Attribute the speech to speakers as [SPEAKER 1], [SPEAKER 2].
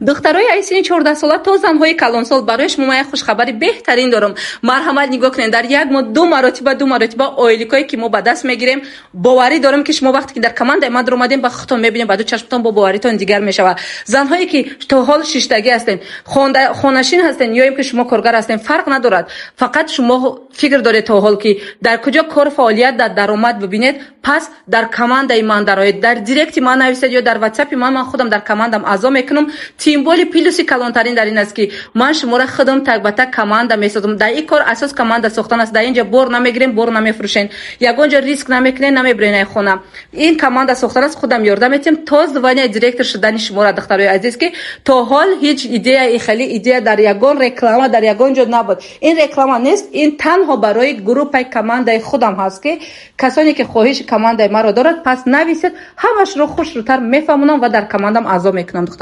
[SPEAKER 1] Духтарои ай синни 14 сола то занҳои калонсол, барои шумо ман як хушхабари беҳтарин дорам. Марҳамат, нигоҳ кунед, дар як моҳ ду маротиба, ду маротиба ойликое, ки мо ба даст мегирем. Боварӣ дорам, ки шумо вақте ки дар командаи ман даромадем, ба худтон мебинем, ба ду чашмтон бо боваритон дигар мешавад. Занҳое, ки то ҳол шиштагӣ ҳастен, хонашин ҳастен ё ин ки шумо коргар ҳастен, фарқ надорад, фақат шумо фикр доред то ҳол, ки дар куҷо кор, фаъолият дар даромад бибинед, пас дар командаи ман дароед, дар директи ман нависед ё дар ватсапи ман. Ман худам дар командам аъзо мекунам. Тем более плюси калонтарин дар ин аст, ки ман шуморо худам так ба так команда месозам. Дар ин кор асос команда сохтан аст. Дар ин ҷо бор намегирем, бор намефурӯшем, ягон ҷо риск намекунем, намебирем ай хона. Ин команда сохтан аст. Худам ёрдам метиҳам то звания директор шудани шуморо. Духтарои азиз, ки то ҳол ҳеҷ идея, хеле идея дар ягон реклама, дар ягон ҷо набуд. Ин реклама нест, ин танҳо барои группаи командаи худам ҳаст, ки касоне, ки хоҳиши командаи маро дорад, пас нависед, ҳамашро хушрӯтар мефаҳмонам ва дар командам аъзо мекунам, духтарои.